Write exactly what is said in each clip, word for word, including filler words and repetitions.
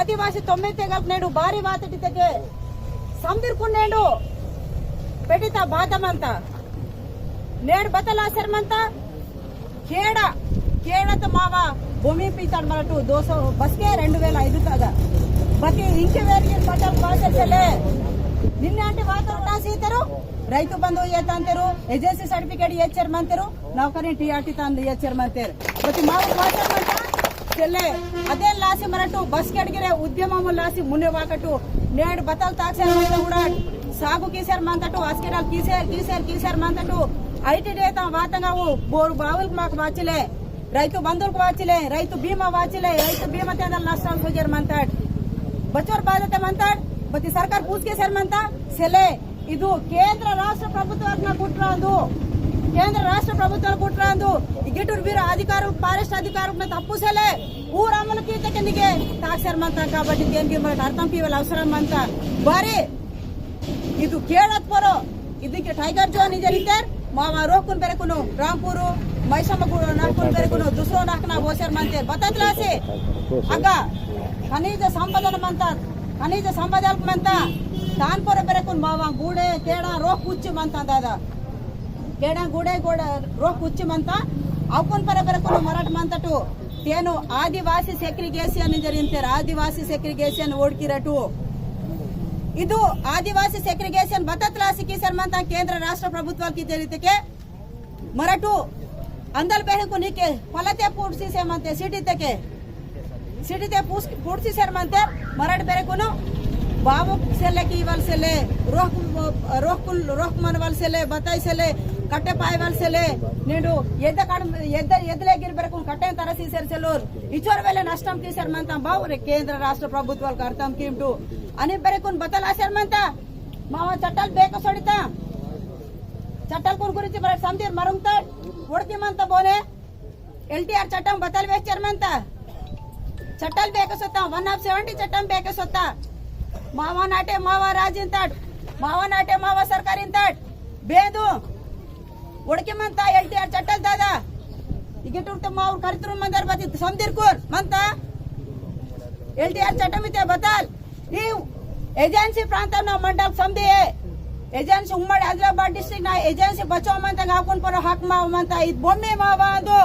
आदिवासी तोम्मे तेगल नेडु बारी वातटितेके समदिरकुन नेडु पेटिता बाधा मंता। नेडु बतल आसेर मंता। केड़ा, केड़ा तो मावा भूमि पीताड़ मरटु दो सौ बसके रेंडु वेला ऐदु तगा। बती इंके वेरिये पटल वासेर सेले। निन्ने अंटे वातोर ना सीतेरु, रैतु बंधु येतांतेरु, एजेंसी सर्टिफिकेट येचेर मंतेरु, नौकरी टीआरटी तान येचेर मंतेरु। बती मावा वासेर मंता, सेले, अदे लासी मरटु बसकेट गिरे उद्यमम लासी मुने वाकटु, नेड बतल ताक्सेर मंता उड़ाट, सागु कीसेर मंतटु, अस्केडल कीसेर, कीसेर, कीसेर मंतटु, आईटी डेटा वातंगा वो बोर बावल माक वाचिले, रैतु बंधुल वाचिले, रैतु बीमा वाचिले, रैतु बीमा तेंदल नष्टाल सोजेर मंतट। बचोर बाधते मंतट, बती सरकार पूछ कीसेर मंता, सेले, इदु केंद्र राष्ट्र प्रभुत्वलना कुट्रांदु, केंद्र राष्ट्र प्रभुत्वल कुट्रांदु, इगिटुर वीर अधिकारु, फॉरेस्ट अधिकारु में तप्पु सेले, ऊर अमल कीतेके निगे ताक्सेर मंता काबट्टी तेनगी मरट अर्थम पीवल अवसरम मंता। बारी इदु केड़त परो, इदु के टाइगर जोन इंजेर इत्तेर, मावा रोहकुन बेरेकुनु, रामपुरु, मैसम गु-, नरकुन बेरेकुनु, दुसरो नाकना बोसेर मंतेर, बततलासे, अगा, खनिज संपदन मंता, खनिज संपदन मंता, तान परो बेरेकुन मावा, गुड़े, केड़ा, रोह कुच्ची मंता दादा। केड़ा, गुड़े, गुड़े, रोह कुच्ची मंता, अवकुन परो बेरेकुनु मरट मंतटु, तेनु आदिवासी सेग्रीगेशन इंजेर इंतेर, आदिवासी सेग्रीगेशन ओड़किरटु। इदु आदिवासी सेग्रीगेशन बततलासी कीसेर मंता केंद्र राष्ट्र प्रभुत्वल की जरितके मरटु अंदल बेहकुनिके पलते पूर्सी से मंते सिटी तके, सिटी ते पूस-, पूर्सी सेर मंते मरट बेरेकुनु बाबु सेले की इवल सेले, रोह, रोहकुल, रोह मनवल सेले, बताई सेले, कट्टे पायवल सेले, नेडु एद्द काड, एद्द, एद्दले गिर बेरेकुनु कट्टे तरसी सेर सेलूर। इचोर वेले नष्टम कीसेर मंता बावरे केंद्र राष्ट्र प्रभुत्वाल कर्तम कीमटु। अनि बेरेकुन बतल आसेर मंता, मावा चट्टाल बेक सोडिता। चट्टाल कुन गुरिंची मरट समदीर मरुंगता, ओड़की मंता बोने, एलटीआर चट्टम बतल वेचेर मंता। चट्टाल बेक सोता, वन ऑफ सेवेंटी चट्टम बेक सोता। मावा नाटे मावा राज इंताट, मावा नाटे मावा सरकार इंताट। बेदु, ओड़की मंता एलटीआर चट्टल दादा। इगेटुर ते माउर करितुर मंदर बती समदिरकुर मंता। एलटीआर चट्टम इते बतल। ई एजेंसी प्रांत ना मंडल समदी है। एजेंसी उम्मड़ी आदिलाबाद डिस्ट्रिक्ट ना एजेंसी बचाव मंता गाकुन परो हक माव मंता। इद बोम्मी मावा दो।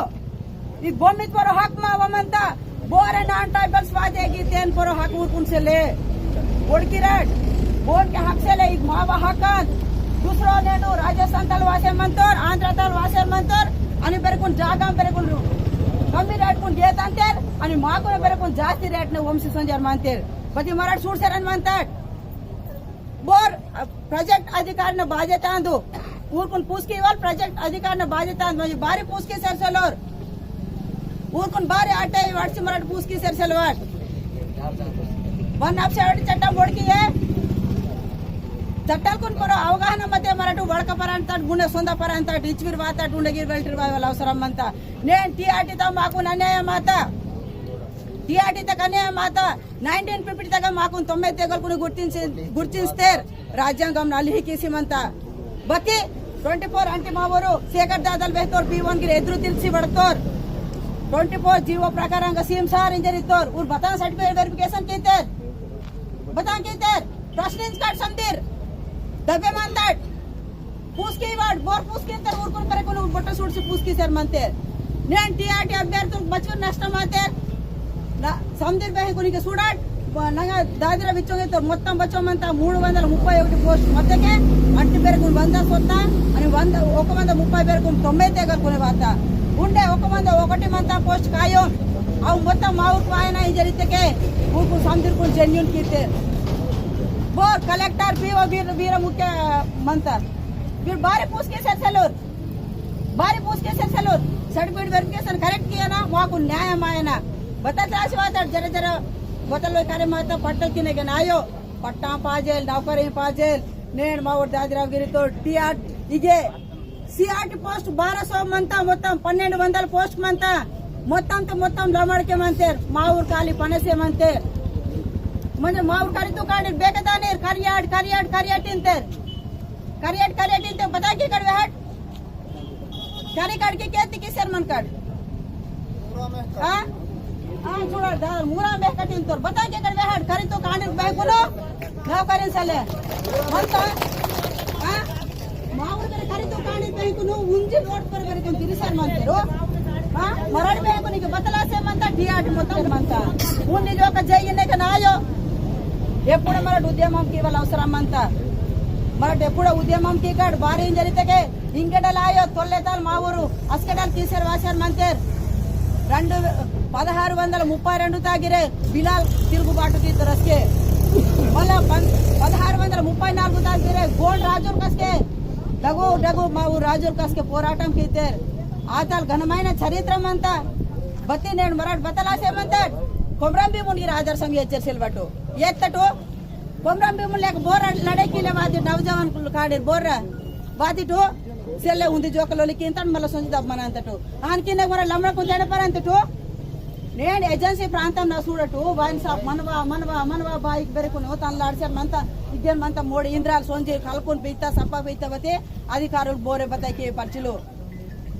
इद बोम्मी परो हक मावा मंता। बोरे नॉन ट्राइबल्स वाजे की तेन परो हक उरकुन सेले। ओड़किरट। बोन के हक सेले, इद मावा हकन। दूसरो नेनु राजस्थान तल वासे मंतोर, आंध्र तल वासे मंतोर, अनि बेरेकुन जागा बेरेकुन कमी रेट कुन गेतांतेर, अनि माकुन बेरेकुन जास्ती रेट ने वंशी संजर मानतेर। बती मरट सूर सेरन मानतेर। बोर, अ, प्रोजेक्ट अधिकार न बाजे तांदु। ऊरकुन पूसकी वाल प्रोजेक्ट अधिकार न बाजे तांदु। म्हणजे बारी पूसकी सेर सेलोर। ऊरकुन बारी आटे वर्ष मरट पूसकी सेर सेलवाट। वन ऑफ सेवेंटी चट्टम बोर्ड की है। चट्टाल कुन परो अवगाहन मते मरट वड़क परांतट, गुणे सोंदा परांतट, इचविर वातट, उंडगिर वेल्टिर वाय वाला अवसरम मंता। नेन टीआरटी ता माकुन अन्याय माता। टीआरटी तक अन्याय माता। नाइनटीन फिफ्टी तक माकुन तोम्मे तेगल कुन गुर्तिंच-, गुर्तिंचतेर राज्यांगम नालिही किसी मंता। बकी ट्वेंटी फ़ोर अंटी मावोर सेकट दादल वेहतोर पी वन गिर एद्रु तिरसी बड़तोर। ट्वेंटी फ़ोर जीवो प्रकारंग सीएम सार इंजर इत्तोर। उर बतान सर्टिफिकेट वेरिफिकेशन कीतेर। बतान कीतेर। प्रश्निंच काट समदीर। दबे मानदाट। पूसकी वाट, बोर पूसकी तर ऊरकुन करे कुनु बट्टा सूट से पूसकी सेर मंते। नेन टीआरटी अभ्यर्थी बचुर नष्ट माते। ना, समदीर बेहे कुनी के सूडाट, ब-, नंगा दादिरा बिचोंगे तो मोत्तम बचो मंता मूड वंदल मुप्पै ओकटि पोस्ट मत्तेके, अंटी बेरकुन वंदा सोत्ता, अनि वंदा, ओक वंदा मुप्पै बेरकुन तोम्बै तेगल कुने वाता। उंडे ओक वंदा ओकटि मंता पोस्ट कायो, अव मोत्तम माउर वायना इंजर इत्तेके, ऊरकुन समदीरकुन जेन्युन कीते। बोर कलेक्टर पीओ वीर, वीर मुख्य मंता। फिर बारी पूसकी सेर सेलूर, बारी पूसकी सेर सेलूर, सर्टिफिकेट वेरिफिकेशन करेक्ट किया ना, माकु न्याय मायना। बतल रासी वाता जरा जरा बतल वे करे माता पट्टल किने के नायो, पट्टा पाजेल, नौकरी पाजेल, नेन मावर दादिराव गिरी तो टीआर इगे सीआरटी पोस्ट बारह सौ मंता, मोत्तम पन्नेंडु वंदल पोस्ट मंता, मोत्तम तो मोत्तम लमड़के मंतेर, माउर काली पनसे मंतेर। म्हणजे माउर काली तो काली बेकदानेर, करियाड, करियाड, करियाड इंतेर। करियट, करियट इनते बता के कड़वे हट। करी काट के केती की शर्मन काट। हाँ? हाँ, चूड़ा दार, मूरा बे कटिन तोर। बता के कर बे हट, करी तो कांडीर बे कुनो, ना करिन सले। मंता, हाँ? मावर कर करी तो कांडीर बे कुनो, उंजी रोड पर बे कुनो तिरिसर मंतेरो। हाँ? मरड़ बे कुनो के बतला से मंता, टियाट मोतल मंता। उन्नी जो का जय ने का ना आयो। एप्पुड़ मरड़ उद्यमम कीवाल अवसरम मंता। मरड़ एप्पुड़ उद्यमम कीकाड बारी इंजरी तके इंकेडल आयो तोल्लेताल मावुरु, अस्केडल कीसेर वासेर मंतेर। रंडु पदहारु वंदल मुप्पै रंडु तागिरे बिलाल तिरुगुबाटु कीतोर अस्के। मल्ला पन-, पदहारु वंदल मुप्पै नालुगु तागिरे गोंड राजुर कस्के। डगु डगु मावुरु राजुर कस्के पोराटम कीतेर। आताल घनमैन चरित्र मंता। बत्ती नेंड मरड़ बतलासे मंतेर। कोमरम भीमुन गिर आदर्शम येच्चेर सेलवटु। येत्तटु कोमरम भीमुन लेक बोर लड़े किले वादी नौजवान कुल काडेर बोर। वादी टो सेले उन्दी जोकलोली किंतन मला सोंजी दब मनांतटो। आन किने मोरा लमड़ा कुंजाने परंतटो। नेंड एजेंसी प्रांतम ना सूडटो, वाइन साहब मनवा, मनवा, मनवा बाइक बेरे कुन होतान लाडसेर मंता, इद्देन मंता मोड़ इंद्राल सोंजी खलकुन पीता, सप्पा पीता बते, अधिकारुल बोरे बता के पर्चिलो।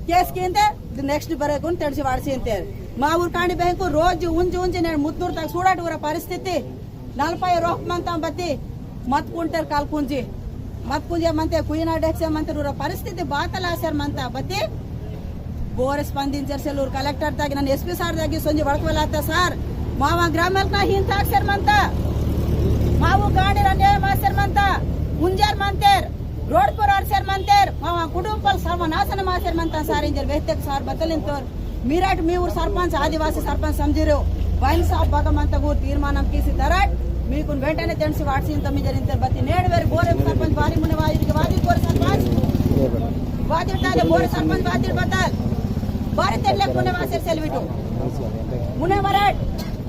केस किंते, next बरे कुन तेड़सी वाड़सी इंते। मावुर कांडी बेंकु रोज उंजी उंजी नेंड मुत्तूर तक सूडटो उरा परिस्थिति। नलपै रोक मंता बत्ती, मत कुंटेर काल कुंजी, मत कुंजे मंते कुइना डेक्से मंते रुरा परिस्थिति बातल आसेर मंता बत्ती, बोरे स्पंदिंचेर सेलूर कलेक्टर तागी नन एसपी सार तागी सोंजी वड़कवलाता सार, मावा ग्रामलकना हीन ताकसेर मंता, मावु गांडीर अन्याय मासेर मंता, कुंजेर मंतेर, रोड पर अरसेर मंतेर, मावा कुटुंबल सर्वनाशन मासेर मंता सार इंजेर वेहतेक सार बतलिंतोर। मिराट मीवुर सरपंच, आदिवासी सरपंच समझिरो, वाइन साहब बगमंतगु तीर्मानम कीसी तरट, मीकुन वेंटने तेंडसी वाटसी इंतम इंजेर इंतेर बत्ती नेंड वेर बोरे सरपंच बारी मुने वादी के वादी बोरे सरपंच, वादी ताले बोरे सरपंच वादी बताल, बारी तेंडले मुने वासेर सेलविटो, मुने मराट,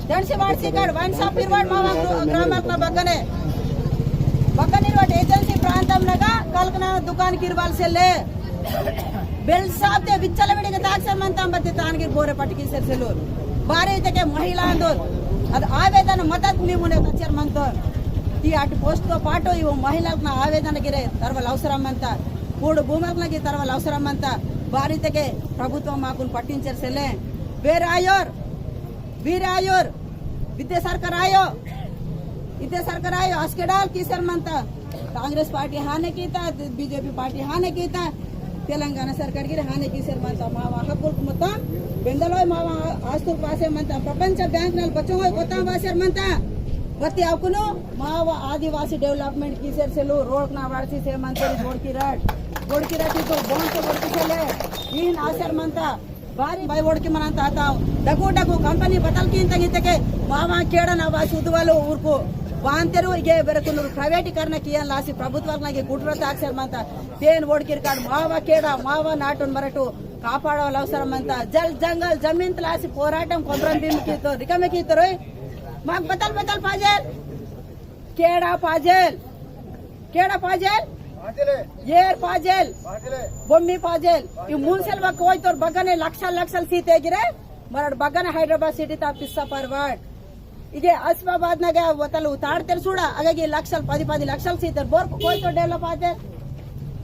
तेंडसी वाटसी काड, वाइन साहब पिरवाड मावा ग्रामलकना बगने, बगने रोड एजेंसी प्रांतम नगा, कलकना दुकान किरवाल सेले, बेल साहब ते विच्चल वेड़े के ताकसेर मंता बत्ती तानगे बोरे पटकीसेर सेलूर। बारे इतेके महिला आंदोर। अद आवेदन मदत मी मुने तच्चेर मंतोर। ती अट पोस्टो पाटो इवो महिलालकना आवेदन गिरे तरवल अवसरम मंता। कूड़ भूमलकना गिरे तरवल अवसरम मंता। बारे इतेके प्रभुत्वम माकुन पट्टिंचेर सेले। वेर आयोर। वीर आयोर, विद्या सरकार आयो, विद्या सरकार आयो, अस्केडाल कीसेर मंता, कांग्रेस पार्टी हाने कीता, बीजेपी पार्टी हाने कीता, तेलंगाना सरकार गिरे हाने कीसेर मंता, मावा हक्कुल मोत्तम, बेंदलोय मावा आस्तुल पासेर मंता, प्रपंच बैंक नल बचोंगोय कोताम वासेर मंता, बत्ती अवकुनु, मावा आदिवासी development कीसेर सेलू, रोड ना वारसी से मंता, रोड की रट, रोड की रट, तो बोन तो रोड की सेले, ईन आसेर मंता, बारी बाई वोड़की मनांता आता। डगु डगु कंपनी बतल कींतंग इतेके मावा केड़ा ना वासी उदवालो उरको वांतेरु इगे बेरकुनु प्राइवेटीकरण किया लासी प्रभुत्वालकना गे कुट्र ताकसेर मंता। तेन वोड़कीर काड मावा केड़ा, मावा नाटुन मरटु कापाड़वाल अवसरम मंता। जल जंगल जमीन तलासी पोराटम कोमरम भीम कीतो, रिकामे कीतो रोय। माक बतल बतल पाजेल। केड़ा पाजेल, केड़ा पाजेल, येर पाजेल, बोम्मी पाजेल। ई मुंसेल बा कोयतोर बगने लक्षल लक्षल सीते गिरे, मरड़ बगने हैदराबाद सिटी ता पिस्सा परवाड। इगे आसिफाबाद नगे वतल उताड़तेर सूड़ा, अगे गे लक्षल पदि पदि लक्षल सीतेर। बोर कोयतोर develop आतेर,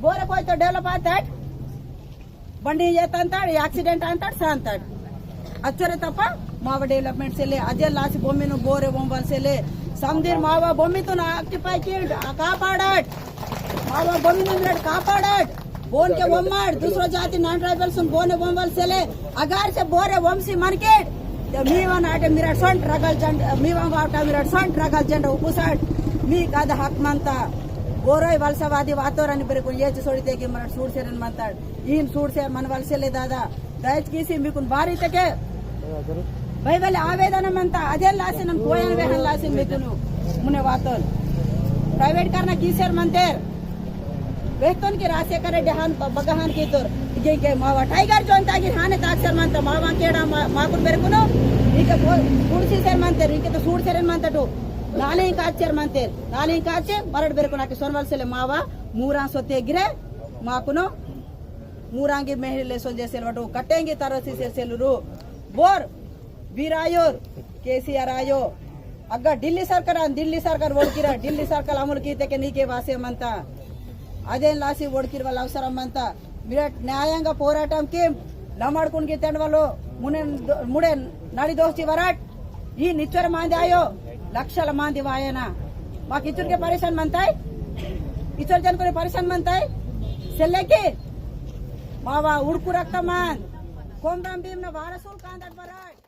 बोर कोयतोर develop आतेर। बंडी येतंताड़, accident अंताड़, सांताड़। अच्चरे तपा मावा development सेले, अजे लासी बोमिनु बोरे वोंबल सेले, समदीर मावा बोमितुन occupy कींड, आ कापाड़ाड़। मावा बोमिनु मिरड़ कापाड़ाड़। बोन के वोम्माड़, दूसरो जाति non tribal सुन बोने वोंबल सेले, अगार से बोरे वोंसी मनकेड़। ते मीवा नाटे मिरड़ संट रगल जंड, मीवा वावटा मिरड़ संट रगल जंड उपुसाड़। मी कद हक मंता। बोरोय वलसवादी वातोरन बेरकुन येच सोड़ी तेगी मरड़ सूड़ सेरन मंताड़। ईन सूड़सेर मनवल सेले दादा, दयचकीसी मीकुन बारी तके। भाई वाले आवेदन मंता, अदेन लासी नन कोयन वेहन लासी मीकुनु मुने वातोन। Private करना कीसेर मंतेर। वेहतोन की राजशेखर रेड्डी हान ब-, बगहान कीतोर। इगे के मावा Tiger Zone तागी हाने ताकसेर मंता, मावा केड़ा मा-, माकुन बेरकुनु। इके बो-, सूड़सीसेर मंतेर, इके तो सूड़सेर मंता टो। नाली काचेर मंतेर, नाली काचे, मरड़ बेरकुन आके सोनवल सेले मावा, मूरा सोते गिरे, माकुनो। मूरांगी मेहले सोंजे सेलवटो, कटेंगी तरसी से सेलुरु। बोर, वीर आयोर, केसीआर आयो। अग्गा दिल्ली सरकार आन, दिल्ली सरकार वोड़किरा, दिल्ली सरकार अमल कीतेके नीके वासे मंता। अदेन लासी वोड़किर वाला अवसर मंता। मिरट न्यायांग पोराटम किम, लमाड़कुन की तेंडवालो मुने दो-, मुड़े नाड़ी दोस्ती वराट। ई निच्चर मांदे आयो, लक्षल मांदे वायना। माक इचुर के परेशान मनताय, इचुर जन को परेशान मनताय। सेल्ले के मावा उड़कु रक्त मान, कोमराम भीम ना वारसुल कांदट वराट।